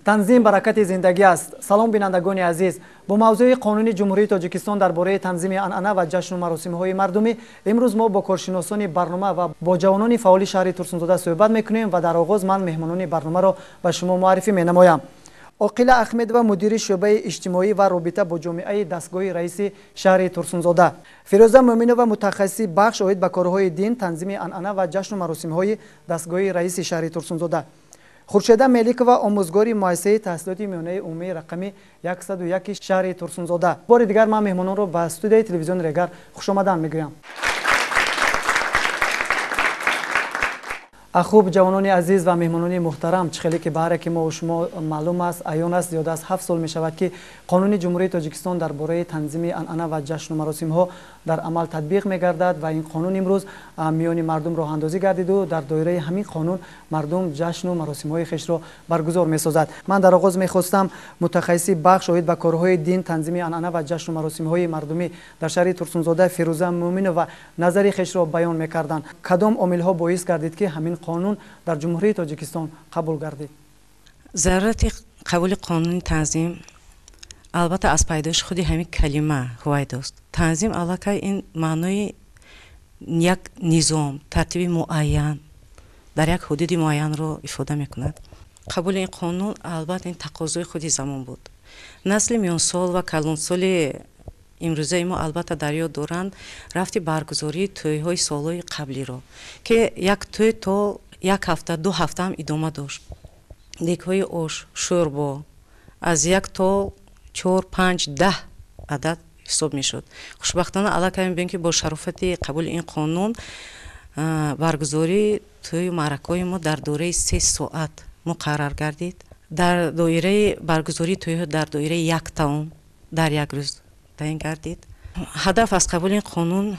Танзим баракати зиндагӣ аст. Салом, бинандагони азиз. Бо мавзӯи қонуни Ҷумҳурии Тоҷикистон дар бораи танзими анъана ва ҷашну маросимҳои мардумӣ имрӯз мо бо коршиносони барнома ва бо ҷавонони фаъоли шаҳри Турсунзода суҳбат мекунем ва дар оғоз ман меҳмонони барномаро ба шумо муаррифӣ менамоям. Оқила Ахмедова, мудири шӯъбаи иҷтимоӣ ва робита бо ҷомеаи дастгоҳи раиси шаҳри Турсунзода. Фирӯза Муъминова, мутахассиси бахш оид ба корҳои дин, танзими анъана ва ҷашну маросимҳои дастгоҳи раиси шаҳри Турсунзода. Хуршеда Меликова, омӯзгори муассисаи таҳсилоти миёнаи умумии рақами 101 шаҳри Турсунзода. Бори дигар ман меҳмононро ба студияи телевизиони Регар хушомадан мегӯям. Хуб, ҷавонони азиз ва меҳмонони муҳтарам, чӣ хеле ки ба ҳар яке мо шумо маълум аст, аён аст, зиёда аз 7 сол мешавад, ки қонуни Ҷумҳурии Тоҷикистон дар бораи танзими анъана ва ҷашну маросимҳо дар амал татбиқ мегардад ва ин қонун имрӯз миёни мардум роҳандозӣ гардиду дар доираи ҳамин қонун мардум ҷашну маросимҳои хешро баргузор месозад. Ман дар оғоз мехостам мутахассиси бахш оид ба корҳои дин, танзими анъана ва ҷашну маросимҳои мардумӣ дар шаҳри Турсунзода Фирӯза Муъминова назари хешро баён мекарданд. Кадом омилҳо боис гардид, ки ҳамин қонун дар Ҷумҳурии Тоҷикистон қабул гардид? Зарурати қабули қонуни танзим албатта аз пайдоиши худи ҳамин калима ҳувайдост. Танзим аллакай ин маънои як низом, тартиби муайян дар як ҳудуди муайянро ифода мекунад. Қабули ин қонун албатта ин тақозои худи замон буд. Насли миёнсол ва калонсоли имрӯзаи мо албатта дар ёд доранд рафти баргузории тӯйҳои солҳои қаблиро, ки як тӯй то як ҳафта, 2 ҳафтаам идома дошт. Дегҳои ош, шӯрбо аз 1 то 4, 5, 10 адад ҳисоб мешуд. Хушбахтона аллакай мебинем, ки бо шарофати қабули ин қонун баргузории тӯю маъракаҳои мо дар доираи 3 соат муқаррар гардид. Дар доираи баргузории тӯйҳо дар доираи як таом дар як рӯз таъин гардид. Ҳадаф аз қабули ин қонун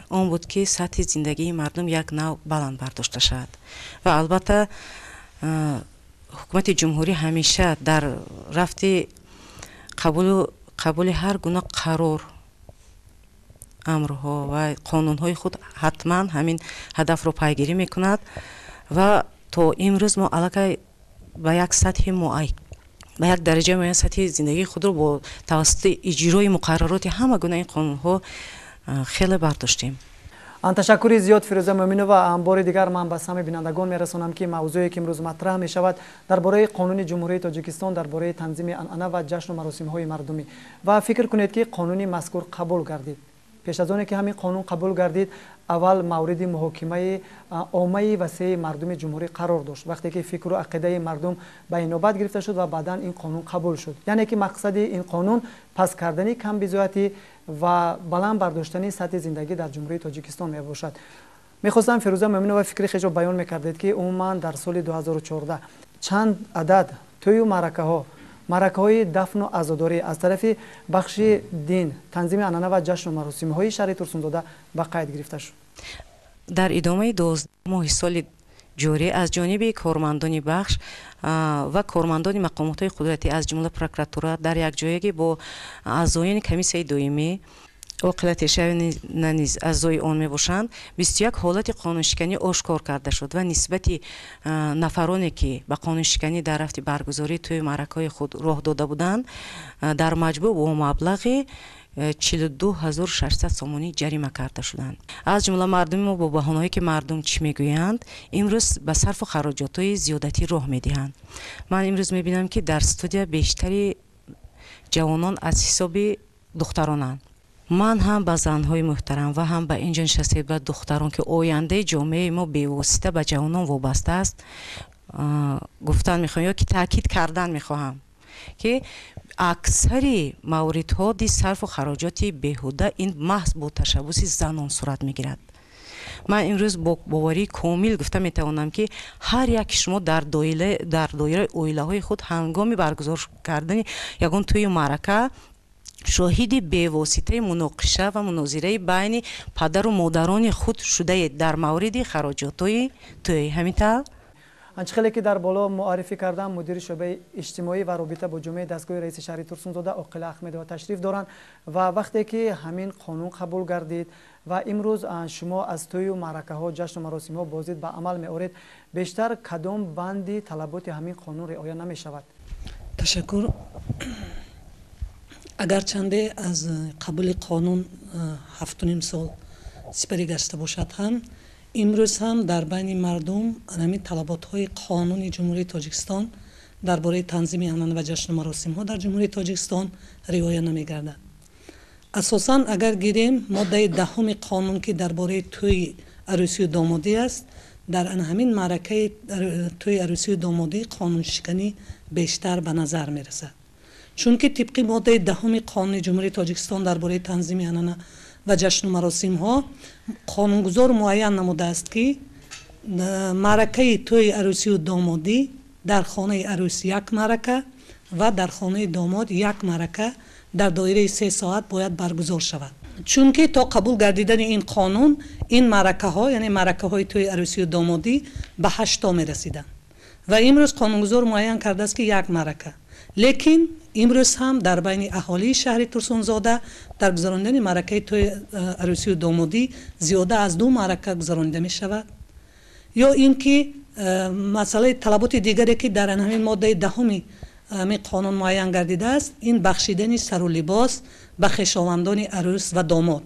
он буд, ки сатҳи зиндагии мардум як нав баланд бардошта шавад ва албатта ҳукумати ҷумҳурӣ ҳамеша дар рафти қабули ҳар гуна қарор, амрҳо ва қонунҳои худ ҳатман ҳамин ҳадафро пайгирӣ мекунад ва то имрӯз мо аллакай ба як сатҳи муайян, ба як дараҷаи муайян сатҳи зиндагии худро бо тавассути иҷрои муқаррароти ҳама гуна ин қонунҳо хеле бардоштем. Ташаккури зиёд, Фирӯза Муъминова. Бори дигар ман ба самъи бинандагон мерасонам, ки мавзӯе ки имрӯз матраҳ мешавад дар бораи қонуни Ҷумҳурии Тоҷикистон дар бораи танзими анъана ва ҷашну маросимҳои мардумӣ. Ва фикр кунед, ки қонуни мазкур қабул гардид. Пеш аз оне ки ҳамин қонун қабул гардид, аввал мавриди муҳокимаи оммаи васеи мардуми ҷумҳурӣ қарор дошт, вақте ки фикру ақидаи мардум ба инобат гирифта шуд ва баъдан ин қонун қабул шуд. Яъне ки мақсади ин қонун паст кардани камбизоатӣ ва баланд бардоштани сатҳи зиндагӣ дар Ҷумҳурии Тоҷикистон мебошад. Мехостам, Фирӯза Муъминова, фикри хешро баён мекардед, ки умуман дар соли 2014 чанд адад тӯю маъракаҳо, маъракаҳои дафну азодорӣ аз тарафи бахши дин, танзими анъана ва ҷашну маросимҳои шаҳри Турсунзода ба қайд гирифта шуд? Дар идомаи 12 моҳи соли ҷорӣ аз ҷониби кормандони бахш ва кормандони мақомотҳои қудратӣ, аз ҷумла прокуратура, дар якҷоягӣ бо аъзоёни комиссияи доимӣ, Оқила Тешаева низ аъзои он мебошанд, 21 ҳолати қонуншиканӣ ошкор карда шуд ва нисбати нафароне, ки ба қонуншиканӣ дар рафти баргузории тӯю маъракаҳои худ роҳ дода буданд, дар маҷмӯъ бо маблағи 42 600 сомонӣ ҷарима карда шуданд. Аз ҷумла мардуми мо бо баҳонаҳое, ки мардум чӣ мегӯянд, имрӯз ба сарфу хароҷотҳои зиёдатӣ роҳ медиҳанд. Ман имрӯз мебинам, ки дар студия бештари ҷавонон аз ҳисоби духтаронанд. Ман ҳам ба занҳои муҳтарам ва ҳам ба ин ҷо нишастаи ба духтарон, ки ояндаи ҷомеаи мо бевосита ба ҷавонон вобаста аст, гуфтан мехоҳам ё ки таъкид кардан мехоҳам, ки аксари мавридҳо ди сарфу хароҷоти беҳуда ин маҳз бо ташаббуси занон сурат мегирад. Ман имрӯз бо боварии комил гуфта метавонам, ки ҳар яки шумо дар доираи оилаҳои худ ҳангоми баргузор кардани ягон тӯю маърака шоҳиди бевоситаи муноқиша ва мунозираи байни падару модарони худ шудаед дар мавриди хароҷотҳои тӯй. Ҳамин тавр? Анчи ки дар боло муаррифӣ кардам, мудири шӯъбаи иҷтимоӣ ва робита бо ҷомеаи дастгоҳи раиси шаҳри Турсунзода Оқила Ахмедова ташриф доранд. Ва вақте ки ҳамин қонун қабул гардид ва имрӯз шумо аз тӯю маъракаҳо, ҷашну маросимҳо боздид ба амал меоред, бештар кадом банди талаботи ҳамин қонун риоя намешавад? Ташаккур. Агарчанде аз қабули қонун 7,5 сол сипарӣ гашта бошад ҳам, имрӯз ҳам дар байни мардум ҳамин талаботҳои қонуни Ҷумҳурии Тоҷикистон дар бораи танзими анъана ва ҷашну маросимҳо дар Ҷумҳурии Тоҷикистон риоя намегардад. Асосан агар гирем моддаи 10 қонун, ки дар бораи тӯи арӯсию домодӣ аст, дар ҳамин маъракаи тӯи арӯсию домодӣ қонуншиканӣ бештар ба назар мерасад. Чунки тибқи моддаи 10 қонуни Ҷумҳурии Тоҷикистон дар бораи танзими анъана ва ҷашну маросимҳо қонунгузор муайян намудааст, ки маъракаи тӯи арӯсию домодӣ дар хонаи арӯс як маърака ва дар хонаи домод як маърака дар доираи 3 соат бояд баргузор шавад. Чунки то қабул гардидани ин қонун ин маъракаҳо, яъне маъракаҳои тӯи арӯсию домодӣ, ба 8 то мерасиданд ва имрӯз қонунгузор муайян кардааст, ки як маърака. Лекин имрӯз ҳам дар байни аҳолии шаҳри Турсунзода дар гузаронидани маъракаи тӯи арӯсию домодӣ зиёда аз 2 маърака гузаронида мешавад. Ё ин ки масъалаи талаботи дигаре, ки дар ҳамин моддаи 10 ҳамин қонун муайян гардидааст, ин бахшидани сару либос ба хешовандони арӯс ва домод,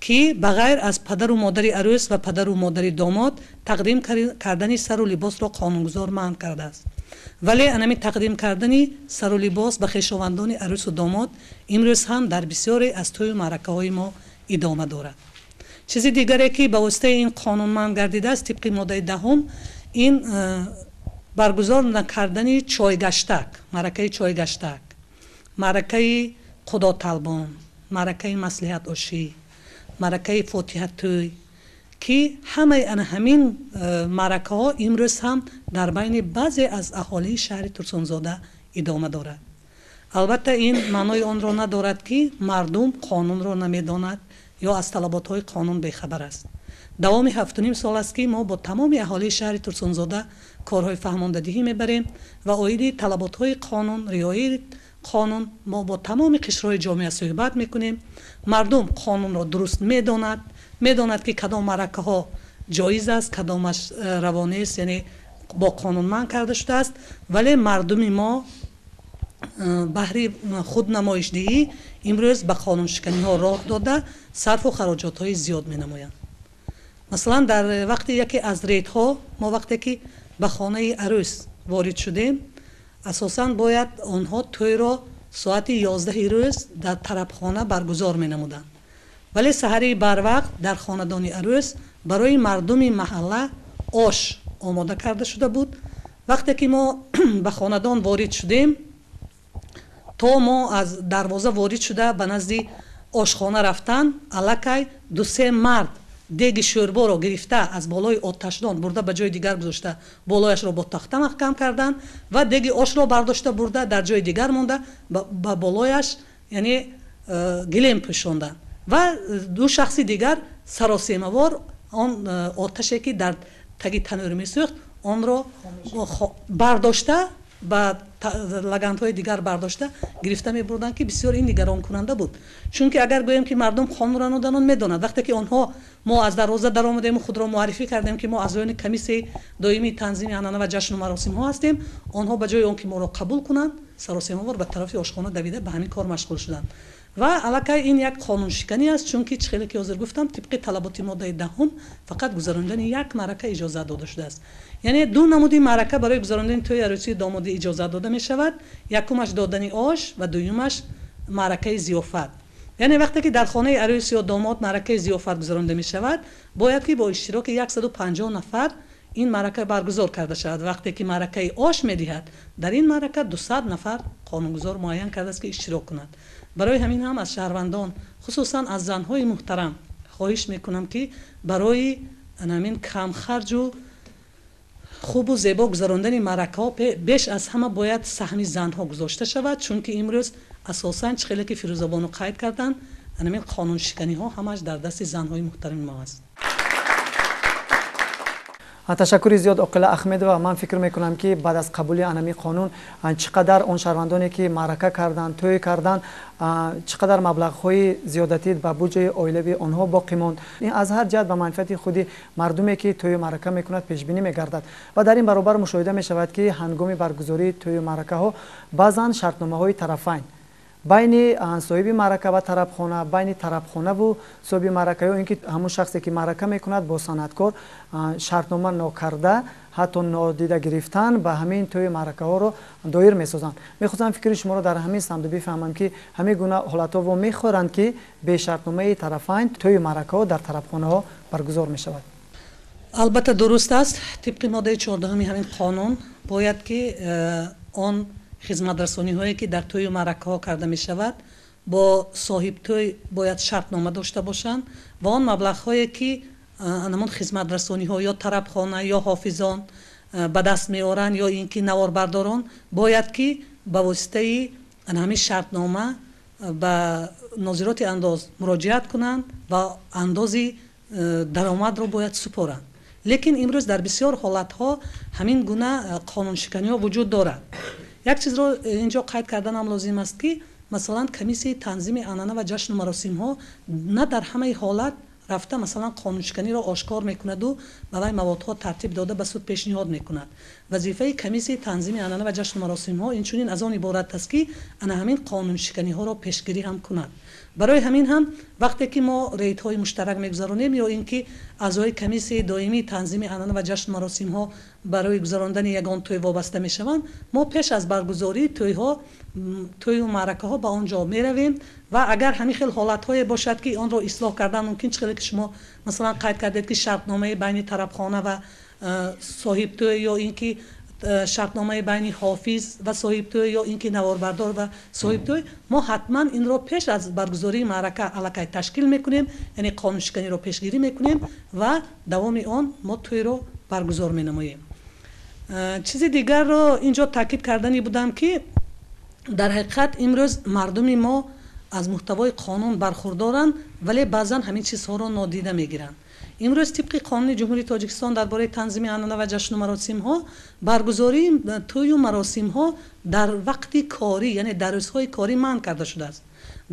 ки ба ғайр аз падару модари арӯс ва падару модари домод тақдим кардани сару либосро қонунгузор манъ кардааст. Вале анами тақдим кардани сару либос ба хешовандони арӯсу домод имрӯз ҳам дар бисёре аз тӯю маъракаҳои мо идома дорад. Чизи дигаре, ки ба воситаи ин қонун манъ гардидааст тибқи моддаи 10, ин баргузор накардани чойгаштак, маъракаи чойгаштак, маъракаи худоталбон, маъракаи маслиҳатошӣ, маъракаи фотиҳатӯй, ки ҳамаи ана ҳамин маъракаҳо имрӯз ҳам дар байни баъзе аз аҳолии шаҳри Турсунзода идома дорад. Албатта, ин маънои онро надорад, ки мардум қонунро намедонад ё аз талаботҳои қонун бехабар аст. Давоми 7,5 сол аст, ки мо бо тамоми аҳолии шаҳри Турсунзода корҳои фаҳмондадиҳӣ мебарем ва оиди талаботҳои қонун, риояи қонун мо бо тамоми қишрҳои ҷомеа суҳбат мекунем. Мардум қонунро дуруст медонад, медонад, ки кадом маъракаҳо ҷоиз аст, кадомаш раво нест, яъне бо қонун манъ карда шудааст. Вале мардуми мо баҳри худнамоишдиҳӣ имрӯз ба қонуншиканиҳо роҳ дода, сарфу хароҷотҳои зиёд менамоянд. Масалан, дар вақти яке аз рейдҳо мо вақте ки ба хонаи арӯс ворид шудем, асосан бояд онҳо тӯйро соати 11 рӯз дар тарабхона баргузор менамуданд, вале саҳари барвақт дар хонадони арӯс барои мардуми маҳалла ош омода карда шуда буд. Вақте ки мо ба хонадон ворид шудем, то мо аз дарвоза ворид шуда ба назди ошхона рафтан, аллакай ду-се мард деги шӯрборо гирифта, аз болои оташдон бурда, ба ҷои дигар гузошта, болояшро бо тахта маҳкам карданд ва деги ошро бардошта бурда, дар ҷои дигар монда, ба болояш, яъне гилем пӯшонданд ва ду шахси дигар саросемавор он оташе, ки дар таги танӯр месӯхт, онро бардошта, ба лаганҳои дигар бардошта гирифта мебурданд, ки бисёр ин нигаронкунанда буд. Чунки агар гӯем, ки мардум қонунро надонанд, медонад. Вақте ки онҳо мо аз дарвоза даромадему худро муаррифӣ кардем, ки мо аъзоёни комиссияи доимии танзими анъана ва ҷашну маросимҳо ҳастем, онҳо ба ҷои он ки моро қабул кунанд, саросемавор ба тарафи ошхона давида, ба ҳамин кор машғул шуданд. Ва аллакай ин як қонуншиканӣ аст, чунки чӣ хеле ки ҳозир гуфтам, тибқи талаботи моддаи 10 фақат гузаронидани як маърака иҷозат дода шудааст. Яъне ду намуди маърака барои гузаронидани тӯи арӯсии домодӣ иҷозат дода мешавад: якумаш додани ош ва дуюмаш маъракаи зиёфат. Яъне вақте ки дар хонаи арӯс ё домод маъракаи зиёфат гузаронида мешавад, бояд ки бо иштироки 150 нафар ин маърака баргузор карда шавад. Вақте ки маъракаи ош медиҳад, дар ин маърака 200 нафар қонунгузор муайян кардааст, ки иштирок кунад. Барои ҳамин ҳам аз шаҳрвандон, хусусан аз занҳои муҳтарам хоҳиш мекунам, ки барои ҳамин камхарҷу хубу зебо гузарондани маъракаҳо беш аз ҳама бояд саҳми занҳо гузошта шавад, чунки имрӯз асосан, чӣ хеле ки Фирӯзабону қайд карданд, ҳамин қонуншиканиҳо ҳамаш дар дасти занҳои муҳтарами мо аст. Ташаккури зиёд, Оқила Ахмедова. Ман фикр мекунам, ки баъд аз қабули анами қонун чӣ қадар он шаҳрвандоне, ки маърака карданд, тӯй карданд, чӣ қадар маблағҳои зиёдатӣ ба буҷаи оилавии онҳо боқӣ монд. Ин аз ҳар ҷиҳат ба манфиати худи мардуме, ки тӯю маърака мекунад, пешбинӣ мегардад. Ва дар ин баробар мушоҳида мешавад, ки ҳангоми баргузории тӯю маъракаҳо баъзан шартномаҳои тарафайн байни соҳиби маърака ва тарабхона, байни тарабхонаву соҳиби маърака ё ин ки ҳамун шахсе, ки маърака мекунад, бо санъаткор шартнома нокарда, ҳатто нодида гирифтан ба ҳамин тӯи маъракаҳоро доир месозанд. Мехостам фикри шуморо дар ҳамин самту бифаҳмам, ки ҳамин гуна ҳолатҳо во мехӯранд, ки бешартномаи тарафайн тӯи маъракаҳо дар тарабхонаҳо баргузор мешавад? Албатта, дуруст аст. Тибқи моддаи 14-уми ҳамин қонун бояд ки он хизматрасониҳое, ки дар тӯю маъракаҳо карда мешавад, бо соҳибтӯй бояд шартнома дошта бошанд ва он маблағҳое, ки анамон хизматрасониҳо ё тарабхона ё ҳофизон ба даст меоранд ё ин ки наворбардорон, бояд ки ба воситаи ҳамин шартнома ба нозироти андоз муроҷиат кунанд ва андози даромадро бояд супоранд. Лекин имрӯз дар бисёр ҳолатҳо ҳамин гуна қонуншиканиҳо вуҷуд дорад. Як чизро инҷо қайд карданам лозим аст, ки масалан комиссияи танзими анъана ва ҷашну маросимҳо на дар ҳамаи ҳолат рафта, масалан, қонуншиканиро ошкор мекунаду ба вай маводҳо тартиб дода, ба суд пешниҳод мекунад. Вазифаи комиссияи танзими анъана ва ҷашну маросимҳо инчунин аз он иборат аст, ки ана ҳамин қонуншиканиҳоро пешгирӣ ҳам кунад. Барои ҳамин ҳам вақте ки мо рейдҳои муштарак мегузаронем ё ин ки аъзои комиссияи доимии танзими анъана ва ҷашну маросимҳо барои гузарондани ягон тӯй вобаста мешаванд, мо пеш аз баргузории тӯйҳо, тӯю маъракаҳо ба он ҷо меравем ва агар ҳамин хел ҳолатҳое бошад, ки онро ислоҳ кардан мумкин, чӣ хеле ки шумо масалан қайд кардед, ки шартномаи байни тарабхона ва соҳибтӯй ё ин ки шартномаи байни ҳофиз ва соҳибтӯй ё ин ки наворбардор ва соҳибтӯй, мо ҳатман инро пеш аз баргузории маърака аллакай ташкил мекунем, яъне қонуншиканиро пешгирӣ мекунем ва давоми он мо тӯйро баргузор менамоем. Чизи дигарро инҷо таъкид карданӣ будам, ки дар ҳақиқат имрӯз мардуми мо аз муҳтавои қонун бархурдоранд, вале баъзан ҳамин чизҳоро нодида мегиранд. Имрӯз тибқи Қонуни Ҷумҳурии Тоҷикистон дар бораи танзими анъана ва ҷашну маросимҳо баргузории тӯю маросимҳо дар вақти корӣ, яъне дар рӯзҳои корӣ, манъ карда шудааст.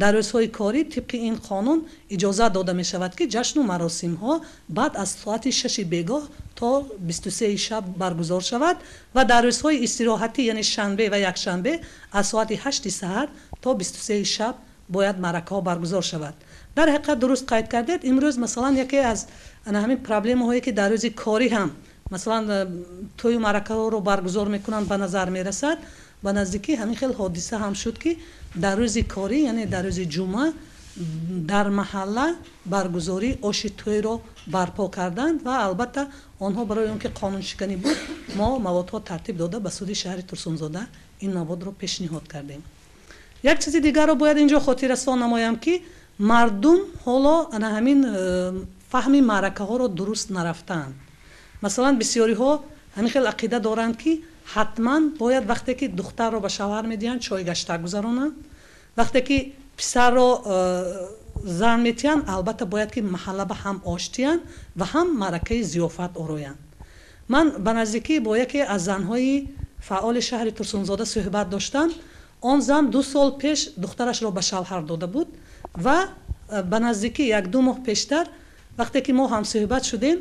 Дар рӯзҳои корӣ тибқи ин қонун иҷозат дода мешавад, ки ҷашну маросимҳо баъд аз соати 6-и бегоҳ то 23-и шаб баргузор шавад ва дар рӯзҳои истироҳатӣ, яъне шанбе ва якшанбе, аз соати 8-и саҳар то 23-и шаб бояд маъракаҳо баргузор шавад. Дар ҳақиқат, дуруст қайд кардед, имрӯз масалан яке аз ҳамин проблемаҳое, ки дар рӯзи корӣ ҳам масалан тӯю маъракаҳоро баргузор мекунанд, ба назар мерасад. Ба наздикӣ ҳамин хел ҳодиса ҳам шуд, ки дар рӯзи корӣ, яъне дар рӯзи ҷумъа, дар маҳалла баргузории оши тӯйро барпо карданд ва албатта онҳо барои он ки қонуншиканӣ буд, мо маводҳо тартиб дода, ба суди шаҳри Турсунзода ин маводро пешниҳод кардем. Як чизи дигарро бояд инҷо хотиррасон намоям, ки мардум ҳоло ана ҳамин фаҳми маъракаҳоро дуруст нарафтаанд. Масалан, бисёриҳо ҳамин хел ақида доранд, ки ҳатман бояд вақте ки духтарро ба шавҳар медиҳанд, чойгашта гузаронанд, вақте ки писарро зан метиҳанд, албатта бояд ки маҳалла ба ҳам ош тиҳанд ва ҳам маъракаи зиёфат ороянд. Ман ба наздикӣ бо яке аз занҳои фаъоли шаҳри Турсунзода суҳбат доштам. Он зан 2 сол пеш духтарашро ба шавҳар дода буд ва ба наздикӣ як-ду моҳ пештар, вақте ки мо ҳамсӯҳбат шудем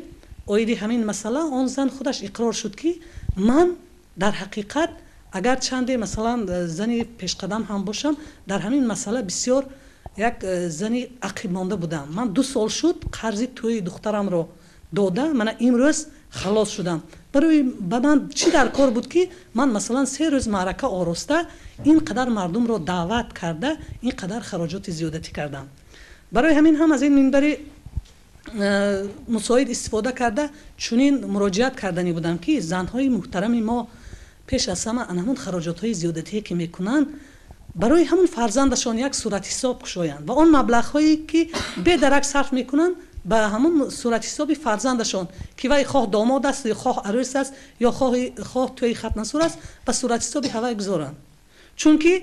оиди ҳамин масъала, он зан худаш иқрор шуд, ки ман дар ҳақиқат агар чанде масалан зани пешқадам ҳам бошам, дар ҳамин масъала бисёр як зани ақибмонда будам. Ман 2 сол шуд қарзи тӯи духтарамро дода, мана имрӯз халос шудам. Барои ба ман чӣ дар кор буд, ки ман масалан 3 рӯз маърака ороста, ин қадар мардумро даъват карда, ин қадар хароҷоти зиёдатӣ кардам? Барои ҳамин ҳам аз ин минбари мусоид истифода карда, чунин муроҷиат карданӣ будам, ки занҳои муҳтарами мо пеш аз ҳама ана ҳамун хароҷотҳои зиёдатие, ки мекунанд, барои ҳамун фарзандашон як суратҳисоб кушоянд ва он маблағҳое, ки бедарак сарф мекунанд, ба ҳамун суратҳисоби фарзандашон, ки вай хоҳ домод аст ё хоҳ арӯс аст ё хоҳ тӯи хатнасур аст, ба суратҳисоби ҳавай гузоранд. Чунки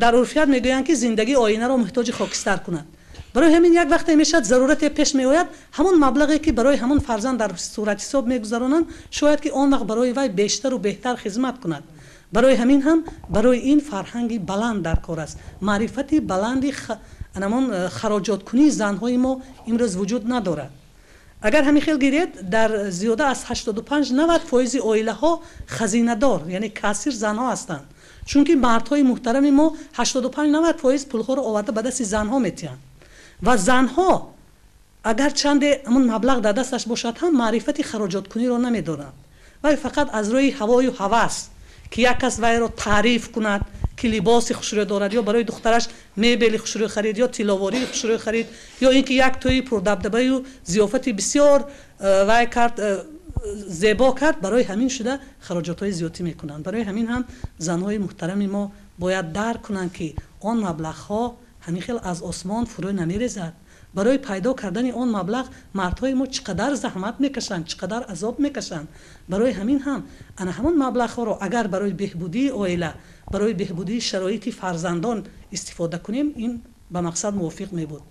дар урфият мегӯянд, ки зиндагӣ оинаро муҳтоҷи хокистар кунад. Барои ҳамин як вақте мешавад зарурате пеш меояд, ҳамон маблағе ки барои ҳамон фарзанд дар суратҳисоб мегузаронанд, шояд ки он вақт барои вай бештару беҳтар хизмат кунад. Барои ҳамин ҳам барои ин фарҳанги баланд дар кор аст. Маърифати баланди анамон хароҷоткунии занҳои мо имрӯз вуҷуд надорад. Агар ҳамин хел гиред, дар зиёда аз 85-90 фоизи оилаҳо хазинадор, яъне кассир занҳо ҳастанд. Чунки мардҳои муҳтарами мо 85-90 фоиз пулҳоро оварда ба дасти занҳо метиҳанд. Ва занҳо агар чанде ҳамон маблағ дар дасташ бошад ҳам маърифати хароҷоткуниро намедонанд. Вай фақат аз рӯи ҳавою ҳавас, ки як кас вайро таъриф кунад, ки либоси хушрӯй дорад, ё барои духтараш мебели хушрӯй харид, ё тилловории хушрӯй харид, ё ин ки як тӯи пурдабдабаю зиёфати бисёр вай кард, зебо кард, барои ҳамин шуда хароҷотҳои зиёдтӣ мекунанд. Барои ҳамин ҳам занҳои муҳтарами мо бояд дарк кунанд, ки он маблағҳо ҳамин хел аз осмон фурӯ намерезад. Барои пайдо кардани он маблағ мардҳои мо чӣ қадар заҳмат мекашанд, чӣ қадар азоб мекашанд. Барои ҳамин ҳам ана ҳамон маблағҳоро агар барои беҳбудии оила, барои беҳбудии шароити фарзандон истифода кунем, ин ба мақсад мувофиқ мебуд.